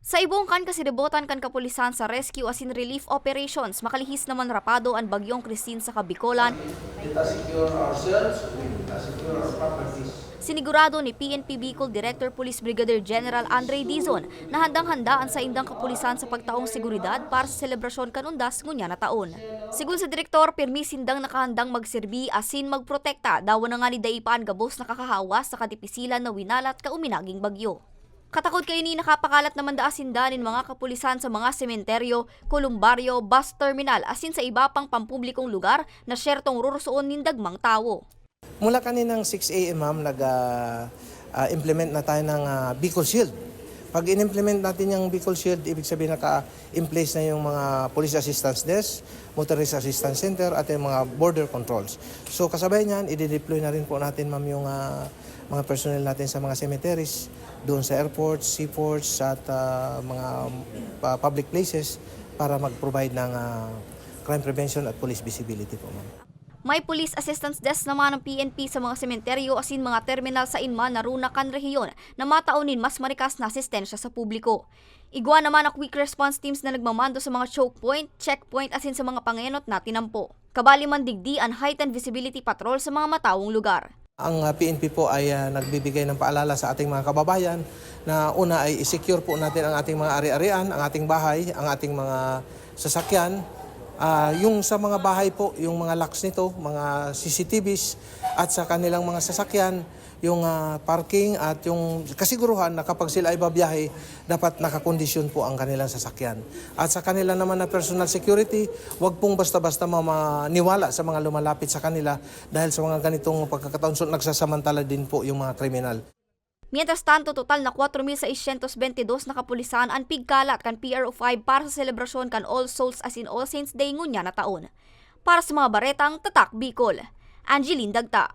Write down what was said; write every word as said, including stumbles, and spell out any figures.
Sa ibong kan kasiribotan kan kapulisan sa rescue asin relief operations, makalihis naman rapado an Bagyong Christine sa Kabicolan. Let us secure ourselves, let us secure our properties. Sinigurado ni P N P Bicol Director Police Brigadier General Andre Dizon na handang-handa an saindang kapulisan sa pagtaong seguridad para sa selebrasyon kan undas ngunyan na taon. Sigun sa direktor, pirmi sindang nakahandang magserbi asin magprotekta, dawa na ngani dai pa an gabos na kakahawa sa kadipisilan na winalat kan uminaging bagyo. Katakod kaini, nakapakalat naman daa sinda nin mga kapulisan sa mga sementeryo, kolumbaryo, bus terminal asin sa iba pang pampublikong lugar na syertong rorosoon nin dagmang tawo. Mula kaninang six a.m., ma'am, nag, ah, ah, implement na tayo ng, ah, Bicol Shield. Pag in-implement natin yung Bicol Shield, ibig sabihin naka-in place na yung mga police assistance desk, motorist assistance center, at yung mga border controls. So, kasabay niyan, i-deploy na rin po natin, ma'am, yung, ah, mga personnel natin sa mga cemeteries, doon sa airports, seaports, at, ah, mga, ah, public places para mag-provide ng, ah, crime prevention at police visibility po, ma'am. May police assistance desk naman ang P N P sa mga sementeryo asin mga terminal sa inman na runa kan rehiyon na matao nin mas marikas na asistensya sa publiko. Igwa naman ang quick response teams na nagmamando sa mga choke point, checkpoint asin sa mga pangenot na tinampo. Kabali man digdi an heightened visibility patrol sa mga matawong lugar. Ang, ah, P N P po ay, ah, nagbibigay ng paalala sa ating mga kababayan na una ay i-secure po natin ang ating mga ari-arian, ang ating bahay, ang ating mga sasakyan. Ah, yung sa mga bahay po, yung mga locks nito, mga C C T Vs, at sa kanilang mga sasakyan, yung, ah, parking at yung kasiguruhan na kapag sila ay babiyahe, dapat nakakondisyon po ang kanilang sasakyan. At sa kanila naman na personal security, wag pong basta-basta mamaniwala sa mga lumalapit sa kanila dahil sa mga ganitong pagkakataon, so, nagsasamantala din po yung mga kriminal. Mientras tanto, total na kwatro mil seiscientos bentidós na kapulisan an pigkalat kan P R O five para sa selebrasyon kan All Souls asin All Saints Day ngunyan na taon. Para sa mga baretang Tatak Bicol, Angeline Dagta.